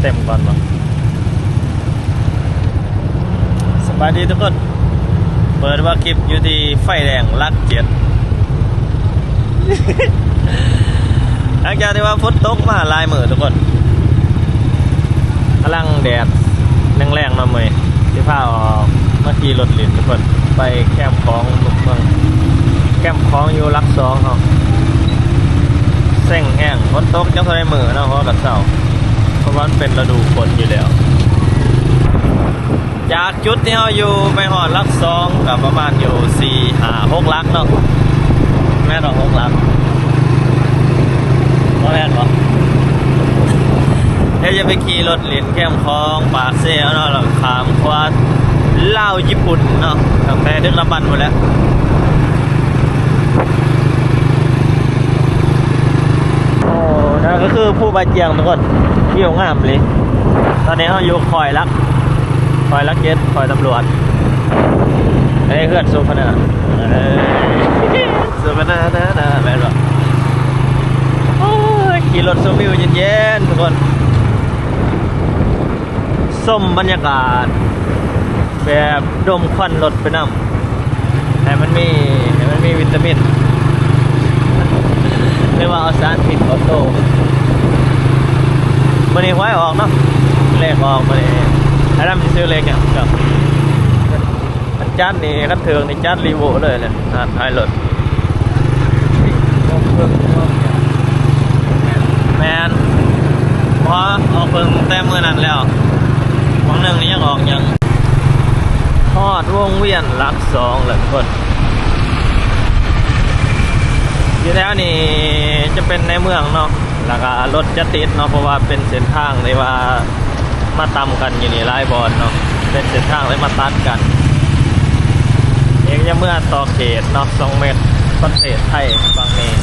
ເຕັມກ່ອນບໍ່? ສະບາຍດີທຸກຄົນ, ເປີດວ່າຄລິບຢູ່ທີ່ໄຟແດງຫຼັກເຈັດ ຫຼັງຈາກທີ່ວ່າຝົນຕົກມາຫຼາຍມື້ທຸກຄົນ, ກຳລັງແດດແລງໆເນາະມື້ນີ້, ຊິພາອອກມາຂີ່ລົດຫຼິ້ນທຸກຄົນ ໄປແຄມຂອງເມືອງ, ແຄມຂອງຢູ່ຫຼັກສອງເຮົາ. ເຊັງແຮງ, ຝົນຕົກຈັກເທົ່າໃດມື້ເນາະ, ເພາະວ່າກໍເຊົ້າ, ເພາະວ່າມັນເປັນລະດູຝົນຢູ່ແລ້ວ. ຈາກຈຸດທີ່ເຮົາຢູ່ໄປຮອດຫຼັກສອງກໍປະມານຢູ່ສີ່ ຫ້າ ຫົກຫຼັກເນາະ, ແມ່ນບໍ່ ຫົກຫຼັກ ບໍ່ແມ່ນບໍ່? ດຽວຈະໄປຂີ່ລົດຫຼິ້ນແຄມຂອງປາກເຊເນາະ, ແລ້ວຂ້າມຂົວລາວຍີ່ປຸ່ນເນາະ, ຕັ້ງແຕ່ດຶກດຳບັນພຸ້ນແຫຼະ. ໂອ້ ນັ້ນກໍຄືພູບາຈຽງທຸກຄົນ, ວິວງາມອີ່ຫຼີ. ຕອນນີ້ເຮົາຢູ່ຄອຍຫຼັກ, ຄອຍຫຼັກເຈັດ, ຄອຍຕຳຫຼວດ. ອັນນີ້ເຮືອນໂສພະນາ, ເອີ ໂສພະນານານາ ແມ່ນບໍ່? ໂອ້ຍ ຂີ່ລົດຊົມວິວເຢັນໆ ທຸກຄົນ, ຊົມບັນຍາກາດ ແບບດົມຄວັນລົດໄປນຳ ໃຫ້ມັນມີ ໃຫ້ມັນມີວິຕາມິນ ຫຼືວ່າເອົາສານພິດເຂົ້າໂຕ. ມື້ນີ້ຫວຍອອກເນາະ, ເລກອອກມື້ນີ້. ອາດຳຊິຊື້ເລກຫຍັງເຈົ້າ? ຄັນຈັດນີ້ ຄັນຖືກນີ້ຈັດລີໂວເລີຍແຫຼະ ຮ້ານຂາຍລົດ. ແມ່ນ ບໍ່ ອອກເພິ່ງແຕ່ມື້ນັ້ນແລ້ວ, ຫວ່າງໜຶ່ງນີ້ຍັງອອກຫຍັງ. ຮອດວົງວຽນຫຼັກສອງແລ້ວທຸກຄົນ. ຢູ່ແຖວນີ້ຈະເປັນໃນເມືອງເນາະ, ແລ້ວກໍລົດຈະຕິດເນາະ ເພາະວ່າເປັນເສັ້ນທາງທີ່ວ່າ ມາຕຳກັນຢູ່ນີ້ຫຼາຍບ່ອນເນາະ, ເປັນເສັ້ນທາງເລີຍມາຕັດກັນ. ເອກຈະເມືອຕໍ່ເຂດເນາະ ສອງເມັດ ປະເທດໄທຝັ່ງນີ້,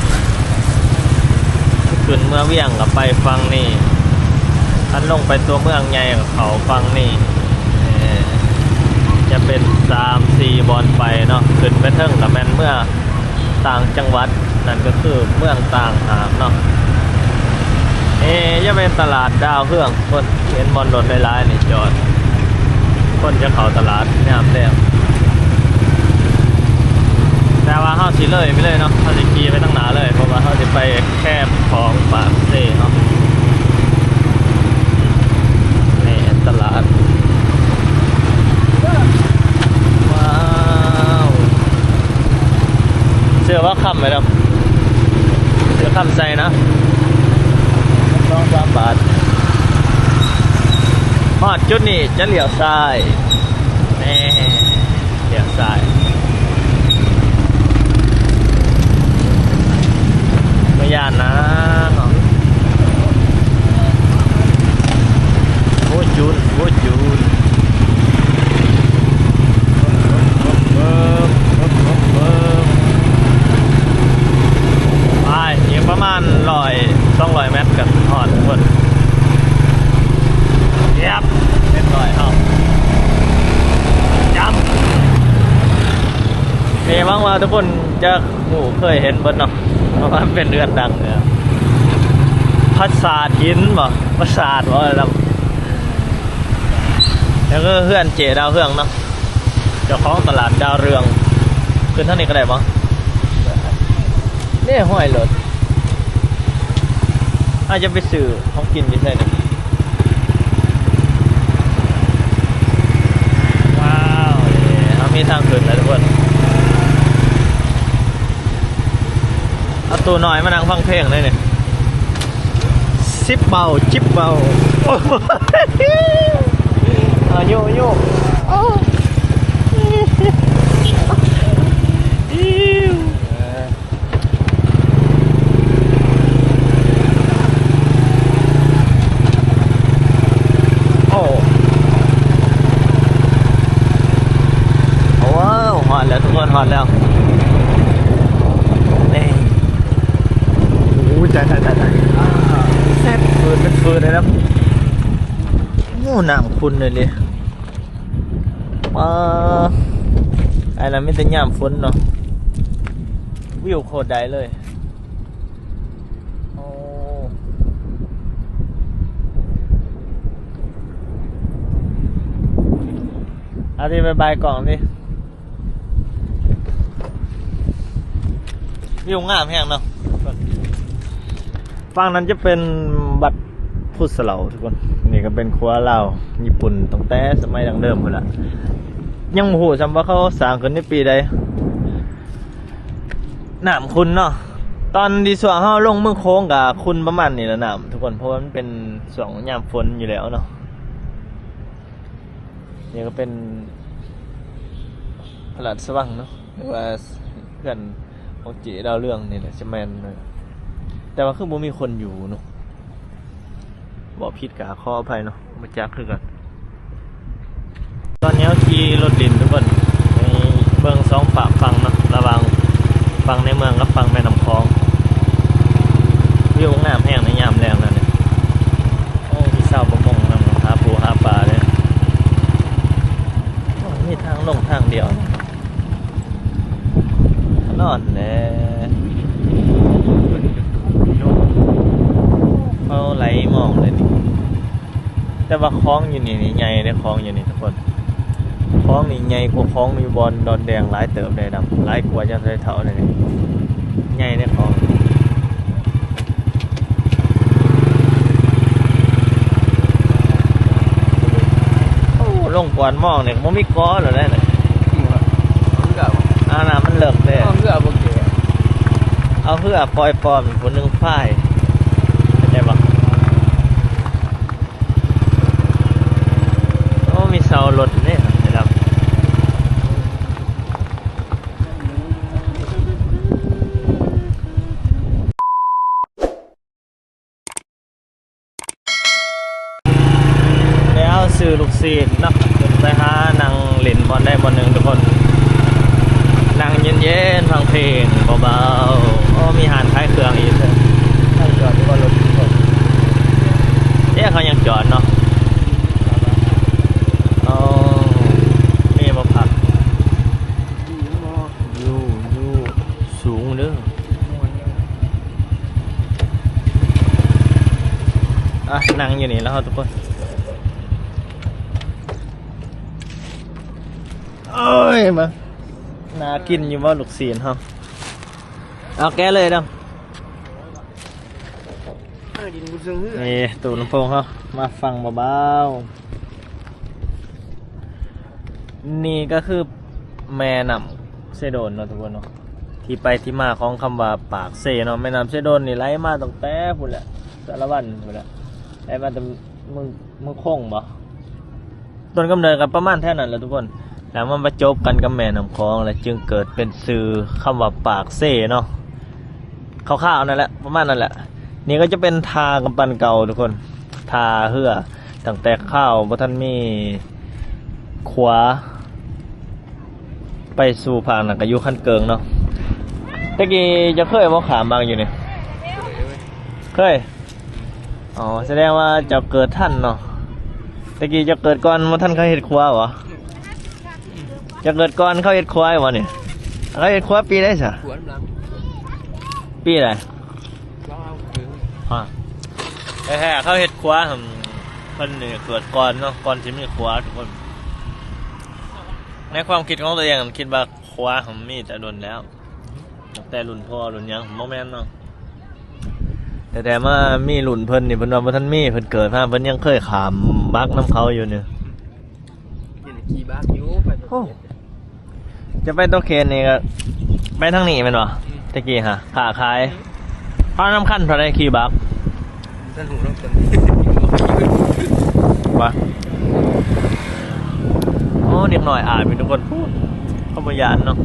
ຂຶ້ນເມືອງວຽງກໍໄປຝັ່ງນີ້, ຄັນລົງໄປຕົວເມືອງໃຫຍ່ກໍເຂົ້າຝັ່ງນີ້. ເອີ ຈະເປັນສາມສີ່ບ່ອນໄປເນາະ, ຂຶ້ນໄປເທິງກໍແມ່ນເມືອງ ຕ່າງຈັງຫວັດ, ນັ້ນກໍຄືເມືອງຕ່າງຫາກເນາະ. ເອ ຢ່າແມ່ນຕະຫຼາດດາວເຮືອງ, ຄົນເຫັນບ່ອນລົດຫຼາຍໆນີ້ຈອດ, ຄົນຈະເຂົ້າຕະຫຼາດຍາມແລງ. ແຕ່ວ່າເຮົາຊິເລີຍໄປເລີຍເນາະ, ເຮົາຊິຂີ່ໄປທາງໜ້າເລີຍ, ເພາະວ່າເຮົາຊິໄປ ແຄມຂອງປາກເຊເນາະ. ນີ້ຕະຫຼາດ. ວ້າວ ເສື້ອວ່າຄ້ຳໄປເນາະ, ເສື້ອຄ້ຳໃສ່ນະ ສອງສາມບາດ. ຮອດຈຸດນີ້ຈະລ້ຽວຊ້າຍ ແນ່. ລ້ຽວຊ້າຍ ບໍ່ຢ້ານນະເນາະ. ໂອ້ ຈູນ ໂອ້ ຈູນ. ໄປອີກປະມານຮ້ອຍ ສອງຮ້ອຍແມັດກໍຮອດພຸ້ນ. ເຢັບ ເປັນຮ້ອຍເຮົາ ຈັບ. ເອີ ຫວັງວ່າທຸກຄົນຈະຮູ້ ເຄີຍເຫັນເບິດເນາະ ເພາະວ່າມັນເປັນເຮືອນດັງເລີຍ. ປາສາດຫີນບໍ ປາສາດບໍ ແລ້ວກໍເຮືອນເຈດາວເຮືອງເນາະ ເຈົ້າຂອງຕະຫຼາດດາວເຮືອງ. ຂຶ້ນທາງນີ້ກໍໄດ້ບໍ? ເດ້ ຫ້ອຍລົດ. ອາດຈະໄປຊື້ຂອງກິນຢູ່ໃສນີ້? ວ້າວ ເຮົາມີທາງຂຶ້ນແລ້ວທຸກຄົນ. ເອົາໂຕນ້ອຍມານັ່ງຟັງເພງໄດ້ນີ້. ຊິບເບົາ ຈິບເບົາ. ໂອ້ ເອົາໂຍໂຍ ໂອ້ ໂອ້ ວ້າວ ຮອດແລ້ວທຸກຄົນ ຮອດແລ້ວ ນີ້. ໂອ້ຍ ຕາຍ ຕາຍ ຕາຍ ຕາຍ ແຊບ ເປີດເປັນເຟີໄດ້ແລ້ວ. ໂອ້ ນ້ຳຂຸ່ນເລີຍເດ. ປາ ອັນນັ້ນມີແຕ່ຍາມຝົນເນາະ ວິວໂຄດໄດ້ເລີຍ. ໂອ້ ອາ ຕິບາຍບາຍກ້ອງຕິ ວິວງາມແຮງເນາະ. ຝັ່ງນັ້ນຈະເປັນວັດພູສະເຫຼົາທຸກຄົນ. ນີ້ກໍເປັນຂົວລາວຍີ່ປຸ່ນຕັ້ງແຕ່ສະໄໝດັ້ງເດີມພຸ້ນລະ. ຍັງບໍ່ຮູ້ຊ້ຳວ່າເຂົາສ້າງຂຶ້ນໃນປີໃດ. ນ້ຳຂຸ່ນເນາະ. ຕອນທີ່ຊ່ວງເຮົາລົງເມືອງໂຂງກໍຂຸ່ນປະມານນີ້ລະນ້ຳທຸກຄົນ ເພາະວ່າມັນເປັນຊ່ວງຍາມຝົນຢູ່ແລ້ວເນາະ. ນີ້ກໍເປັນພະລາຊະວັງເນາະ ຫຼືວ່າເຮືອນຂອງເຈ້ດາວເຮືອງນີ້ແຫຼະ ຈະແມ່ນ. ແຕ່ວ່າຄືບໍ່ມີຄົນຢູ່ເນາະ. ເວົ້າຜິດກໍຂໍອະໄພເນາະ ບໍ່ຈັກຄືກັນ. ຕອນນີ້ເຮົາຂີ່ລົດຫຼິ້ນທຸກຄົນ ໄປເບິ່ງສອງຟາກຝັ່ງເນາະ ລະຫວ່າງຝັ່ງໃນເມືອງກັບຝັ່ງແມ່ນ້ຳຂອງ. ວິວງາມແຮງໃນຍາມແລງນັ້ນ. ໂອ້ ມີຊາວປະມົງນຳ ຫາປູຫາປາເດ້. ໂອ້ ມີທາງລົງທາງດຽວ. ນອນແຫຼະ ເຂົາໄຫຼມອງເລີຍນີ້. ແຕ່ວ່າຂອງຢູ່ນີ້ນີ້ໃຫຍ່ເດ້ ຂອງຢູ່ນີ້ທຸກຄົນ. ຂອງນີ້ໃຫຍ່ກວ່າຂອງຢູ່ບ່ອນດອນແດງຫຼາຍເຕີບເດ້ດຳ ຫຼາຍກວ່າຈະໄດ້ເທົ່າເດ້ນີ້ ໃຫຍ່ເດ້ຂອງ. ໂອ້ ລົງກວນມອງນີ້ບໍ່ມີກໍແລ້ວເດ້ນີ້. ເຮືອ ອັນນັ້ນມັນເລິກເດ້ ເຮືອບໍ່ເກ ເອົາເຮືອປ່ອຍປ້ອມຜູ້ໜຶ່ງພາຍ ເຂົ້າໃຈບໍ່? ໂອ້ ມີເສົາລົດເດ້ ແລ້ວຊື້ລູກຊີ້ນເນາະ ຂຶ້ນໄປຫານັ່ງຫຼິ້ນບ່ອນໃດບ່ອນໜຶ່ງທຸກຄົນ. ນັ່ງເຢັນໆ ຟັງເພງເບົາໆ. ໂອ້ ມີຮ້ານຂາຍເຄື່ອງອີກເດີ. ໃສ່ຈອດຢູ່ບໍ່ລົດ? ເອີ ເຂົາຍັງຈອດເນາະ. ໂອ້ ມີບໍ່ພັກ? ຢູ່ ຢູ່ສູງເດີ. ອ່ະ ນັ່ງຢູ່ນີ້ແລ້ວເຮົາທຸກຄົນ. ໂອ້ຍ ມາ ໜ້າກິນຢູ່ບໍ່ລູກຊີ້ນເຮົາ? ເອົາແກະເລີຍເດີ. ນີ້ຕູ້ລຳໂພງເຮົາ ມາຟັງເບົາໆ. ນີ້ກໍຄືແມ່ນ້ຳເຊໂດນເນາະທຸກຄົນເນາະ. ທີ່ໄປທີ່ມາຂອງຄຳວ່າປາກເຊເນາະ. ແມ່ນ້ຳເຊໂດນນີ້ໄຫຼມາຕັ້ງແຕ່ພຸ້ນແຫຼະ ສາລະວັນພຸ້ນແຫຼະ ໄຫຼມາແຕ່ເມືອງ ເມືອງຄົງບໍ? ຕົ້ນກຳເນີດກໍປະມານແຖວນັ້ນແຫຼະທຸກຄົນ ແລ້ວມັນມາຈົບກັນກັບແມ່ນ້ຳຂອງ ແລ້ວຈຶ່ງເກີດເປັນຊື່ຄຳວ່າປາກເຊເນາະ. ຄ່າວໆນັ້ນແຫຼະ ປະມານນັ້ນແຫຼະ. ນີ້ກໍຈະເປັນທ່າກຳປັ່ນເກົ່າທຸກຄົນ ທ່າເຮືອ ຕັ້ງແຕ່ຄາວບໍ່ທັນມີຂົວໄປສູ່ພາກນັ້ນ ກໍຢູ່ຄັນເກີງເນາະ. ແຕ່ກີ້ເຈົ້າເຄີຍບໍ່ຂ້າມມາຢູ່ນີ້? ເຄີຍ. ອໍ ສະແດງວ່າເຈົ້າເກີດທັນເນາະ. ແຕ່ກີ້ເຈົ້າເກີດກ່ອນ ບໍ່ທັນເຂົາເຮັດຂົວບໍ? ເຈົ້າເກີດກ່ອນເຂົາເຮັດຂົວຢູ່ບໍນີ້? ເຂົາເຮັດຂົວປີໃດຊະ? ຂົວນຳຫຼັງ. ປີໃດ? ລາວເກີດ ຮະ ແທ້ໆ ເຂົາເຮັດຂົວ ເພິ່ນນີ້ເກີດກ່ອນເນາະ ກ່ອນຊິມີຂົວທຸກຄົນ. ໃນຄວາມຄິດຂອງຕົວເອງ ຄິດວ່າຂົວມີແຕ່ດົນແລ້ວ ຕັ້ງແຕ່ລຸ້ນພໍ່ລຸ້ນຫຍັງ ບໍ່ແມ່ນເນາະ. ແຕ່ ແຕ່ມາມີລຸ້ນເພິ່ນນີ້ ເພິ່ນວ່າບໍ່ທັນມີ ເພິ່ນເກີດມາເພິ່ນຍັງເຄີຍຂ້າມບັກນຳເຂົາຢູ່ນີ້. ເຫັນຂີ່ບັກຢູ່ໄປ ໂອ້ ຈະໄປຕົວເຂດນີ້ກໍໄປທາງນີ້ແມ່ນບໍ່? ອືມ ແຕ່ກີ້ຫາຄ້າຂາຍ ຄ່ານ້ຳຄັນເທົ່າໃດຂີ່ບັກ? ບໍ່ຮູ້ນຳກັນ ວ່າ ໂອ້ ເດັກນ້ອຍອາຍເປັນທຸກຄົນ ເຂົາບໍ່ຢ້ານເນາະ.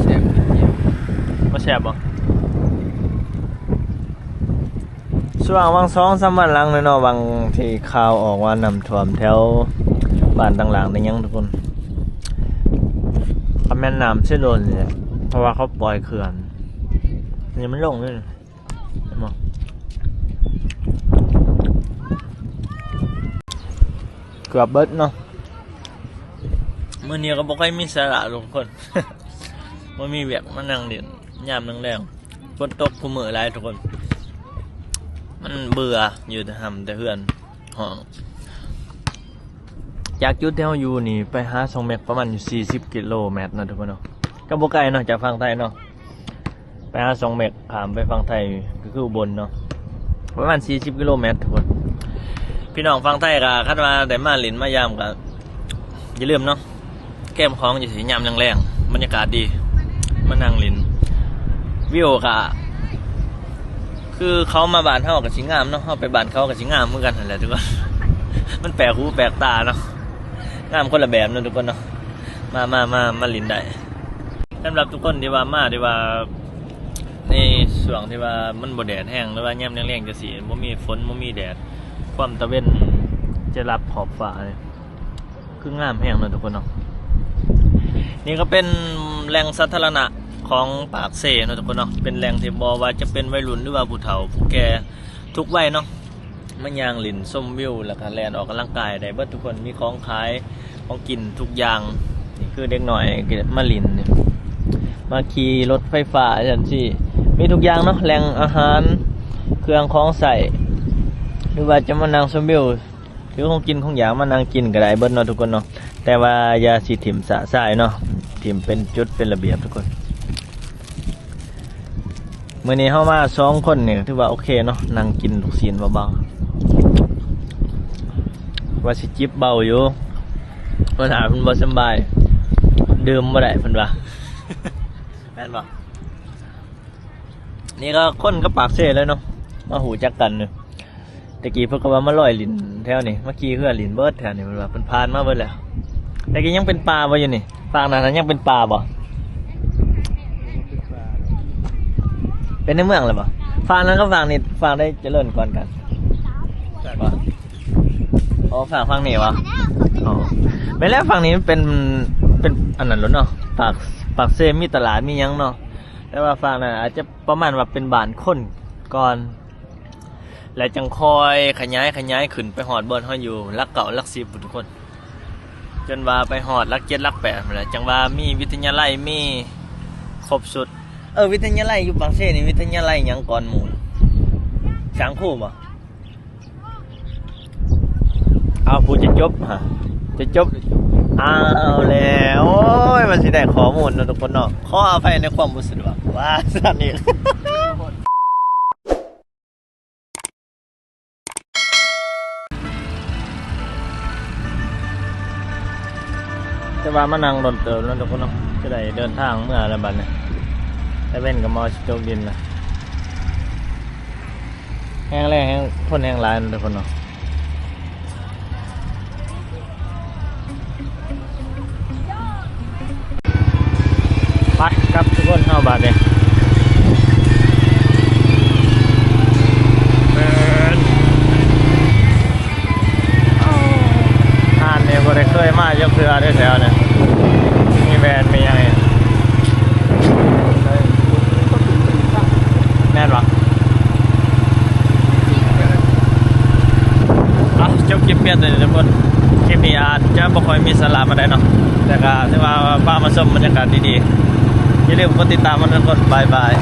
ແຊບ ບໍ່ແຊບບໍ່? ຊ່ວງຫວ່າງສອງສາມວັນຫຼັງນີ້ເນາະ ຫວ່າງທີ່ຂ່າວອອກວ່ານ້ຳຖ້ວມແຖວບ້ານຕ່າງໆ ໄດ້ຫຍັງທຸກຄົນ ກໍແມ່ນນ້ຳເຊໂດນນີ້ແຫຼະ ເພາະວ່າເຂົາປ່ອຍເຂື່ອນ ນີ້ມັນລົງເລີຍ ເຫັນບໍ່? ເກືອບເບິດເນາະ. ມື້ນີ້ກໍບໍ່ຄ່ອຍມີສາລະທຸກຄົນ ບໍ່ມີວຽກ ມານັ່ງຫຼິ້ນຍາມແລງໆ. ຝົນຕົກຄູ່ມື້ຫຼາຍທຸກຄົນ ມັນເບື່ອ ຢູ່ແຕ່ຮ່ຳແຕ່ເຮືອນ. ຈາກຈຸດທີ່ເຮົາຢູ່ນີ້ໄປຫາຊ່ອງແມັກປະມານຢູ່ສີ່ສິບກິໂລແມັດເນາະທຸກຄົນເນາະ ກໍບໍ່ໄກເນາະ ຈາກຝັ່ງໄທເນາະ ໄປຫາຊ່ອງແມັກ ຂ້າມໄປຝັ່ງໄທ ກໍຄືອຸບົນເນາະ ປະມານສີ່ສິບກິໂລແມັດທຸກຄົນ. ພີ່ນ້ອງຝັ່ງໄທກໍ ຄັນວ່າໄດ້ມາຫຼິ້ນມາຢາມກໍຢ່າລືມເນາະ ແຄມຂອງຈັ່ງຊີ້ ຍາມແລງໆ ບັນຍາກາດດີ ມານັ່ງຫຼິ້ນ ວິວກະ ຄືເຂົາມາບ້ານເຮົາກະຊິງາມເນາະ ເຮົາໄປບ້ານເຂົາກະຊິງາມຄືກັນຫັ້ນແຫຼະທຸກຄົນ ມັນແປກຫູແປກຕາເນາະ ງາມຄົນລະແບບເນາະທຸກຄົນເນາະ ມາ ມາ ມາ ມາຫຼິ້ນໄດ້. ສຳລັບທຸກຄົນທີ່ວ່າມາ ທີ່ວ່າໃນຊ່ວງທີ່ວ່າມັນບໍ່ແດດແຮງ ຫຼືວ່າຍາມແລງໆ ຈັ່ງຊີ້ ບໍ່ມີຝົນ ບໍ່ມີແດດ ຄວາມຕາເວັນຈະລັບຂອບຟ້າ ຄືງາມແຮງເນາະທຸກຄົນເນາະ. ນີ້ກໍເປັນແຫຼ່ງສາທາລະນະຂອງປາກເຊເນາະທຸກຄົນເນາະ ເປັນແຫຼ່ງທີ່ບໍ່ວ່າຈະເປັນໄວລຸ້ນ ຫຼືວ່າຜູ້ເຖົ້າຜູ້ແກ່ ທຸກໄວເນາະ ມາຍ່າງຫຼິ້ນຊົມວິວ ແລ້ວກໍແລ່ນອອກກຳລັງກາຍໄດ້ເບິດທຸກຄົນ ມີຂອງຂາຍຂອງກິນທຸກຢ່າງ. ນີ້ຄືເດັກນ້ອຍກໍມາຫຼິ້ນ ມາຂີ່ລົດໄຟຟ້າຈັ່ງຊີ້ ມີທຸກຢ່າງເນາະ ແຫຼ່ງອາຫານ ເຄື່ອງຂອງໃຊ້ ຫຼືວ່າຈະມານັ່ງຊົມວິວ ຖືຂອງກິນຂອງຢາກມານັ່ງກິນກໍໄດ້ເບິດເນາະທຸກຄົນເນາະ ແຕ່ວ່າຢ່າຊິຖິ້ມຊະຊາຍເນາະ ຖິ້ມເປັນຈຸດເປັນລະບຽບທຸກຄົນ. ມື້ນີ້ເຮົາມາສອງຄົນນີ້ຖືວ່າໂອເຄເນາະ ນັ່ງກິນລູກຊີ້ນເບົາໆ ວ່າຊິຈິບເບົາຢູ່ ຫົວໜ້າເພິ່ນບໍ່ສຳບາຍ ດື່ມບໍ່ໄດ້ເພິ່ນວ່າ ແມ່ນບໍ່? ນີ້ກໍຄົນກັບປາກເຊເລີຍເນາະ ມາຮູ້ຈັກກັນເນາະ. ແຕ່ກີ້ເພິ່ນກໍວ່າມາລອຍຫຼິ້ນແຖວນີ້ ມາຂີ່ເຮືອຫຼິ້ນເບິດແຖວນີ້ ເພິ່ນວ່າເພິ່ນຜ່ານມາເບິດແລ້ວ. ແຕ່ກີ້ຍັງເປັນປ່າບໍ່ຢູ່ນີ້? ຟາກນັ້ນຍັງເປັນປ່າບໍ່? ເປັນໃນເມືອງແລ້ວບໍ່? ຟາກນັ້ນກັບຟາກນີ້ ຟາກໃດຈະເລີນກ່ອນກັນ? ອໍ ຟາກຝັ່ງນີ້ບໍ່? ອໍ ແມ່ນແລ້ວ ຝັ່ງນີ້ມັນເປັນ ເປັນອັນນັ້ນໂລດເນາະ ປາກ ປາກເຊມີຕະຫຼາດມີຫຍັງເນາະ ແຕ່ວ່າຟາກນັ້ນອາດຈະປະມານວ່າເປັນບ້ານຄົນກ່ອນ ແລະ ຈັ່ງຄ່ອຍຂະຫຍາຍ ຂະຫຍາຍຂຶ້ນໄປຮອດບ່ອນເຮົາຢູ່ຫຼັກເກົ້າ ຫຼັກສິບພຸ້ນທຸກຄົນ ຈົນວ່າໄປຮອດຫຼັກເຈັດ ຫຼັກແປດພຸ້ນແຫຼະ ຈັ່ງວ່າມີວິທະຍາໄລ ມີຄົບຊຸດ. ເອີ ວິທະຍາໄລຢູ່ປາກເຊນີ້ ວິທະຍາໄລຫຍັງກ່ອນໝູ່? ສ້າງຄູບໍ່? ເອົາ ຜູ້ຈະຈົບຫະ ຈະຈົບ ເອົາແລ້ວ ໂອ້ຍ ມັນຊິໄດ້ຂໍ້ມູນເນາະທຸກຄົນເນາະ ຂໍອະໄພໃນຄວາມບໍ່ສະດວກ ວ່າຊັ້ນອີກ. ແຕ່ວ່າມານັ່ງດົນເຕີບແລ້ວທຸກຄົນເນາະ ຈະໄດ້ເດີນທາງເມືອແລ້ວບັດນີ້ ຕາເວັນກໍມາຊິຕົກດິນລະ ແຮງແລ້ງ ແຮງ ຄົນແຮງຫຼາຍເນາະທຸກຄົນເນາະ. ໄປກັບທຸກຄົນເຮົາບາດນີ້ ແມ່ນ ຮ້ານນີ້ບໍ່ໄດ້ເຄີຍມາຈັກເທື່ອເດ້ແຖວນີ້ ມີແວ່ນມີຫຍັງອີກ ແມ່ນບໍ່? ເອົາ ຈົບຄລິບພຽງເທົ່ານີ້ທຸກຄົນ ຄລິບນີ້ອາດຈະບໍ່ຄ່ອຍມີສາລະປານໃດເນາະ ແຕ່ກໍຖືວ່າພາມາຊົມບັນຍາກາດດີໆ ຢ່າລືມກົດຕິດຕາມເນາະທຸກຄົນ ບາຍບາຍ.